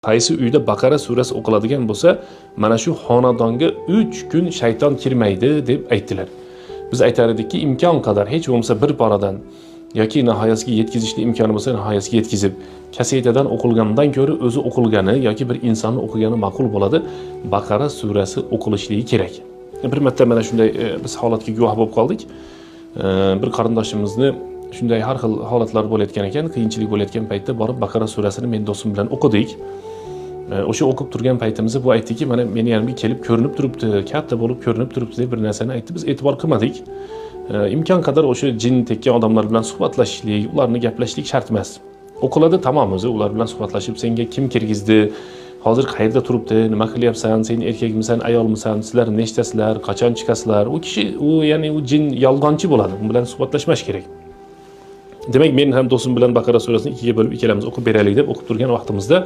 Qaysi uyda Baqara surasi o'qiladigan bo'lsa, mana shu xonadonga 3 kun shayton kirmaydi deb aytdilar. Biz aytar edikki, imkon qadar hech bo'lmasa bir paradan yoki nihoyasiga yetkazishni imkoni bo'lsa, nihoyasiga yetkazib, kasetadan o'qilgandan ko'ra o'zi o'qilgani yoki bir insonni o'qigani ma'qul bo'ladi. Baqara surasi o'qilishligi kerak. Bir marta mana shunday biz holatga guvoh bo'lib qoldik. Bir qarindoshimizni shunday har xil holatlar bo'layotgan ekan, qiyinchilik bo'layotgan paytda borib Baqara surasini men do'stim bilan o'qidik. O'sha o'qib turgan paytimizda bu aytdiki, mana meni yonimga kelib ko'rinib turibdi, katta bo'lib ko'rinib turibdi deb bir narsani aytdi. Biz e'tibor qilmadik. Imkon qadar o'sha jin tekkan odamlar bilan suhbatlashishlik, ularni gaplashishlik shart emas. O'qiladi tamom o'zi, ular bilan suhbatlashib, senga kim kirgizdi, hozir qayerda turibdi, nima qilyapsan, sen erkakmisan, ayolmisan, sizlar nechtasizlar, qachon chiqasizlar? U kishi, u ya'ni u jin yolg'onchi bo'ladi, u bilan suhbatlashmash kerak. Demak, men ham do'stim bilan Baqara surasini ikkiga bo'lib ikkalamiz o'qib beraylik deb o'qib turgan vaqtimizda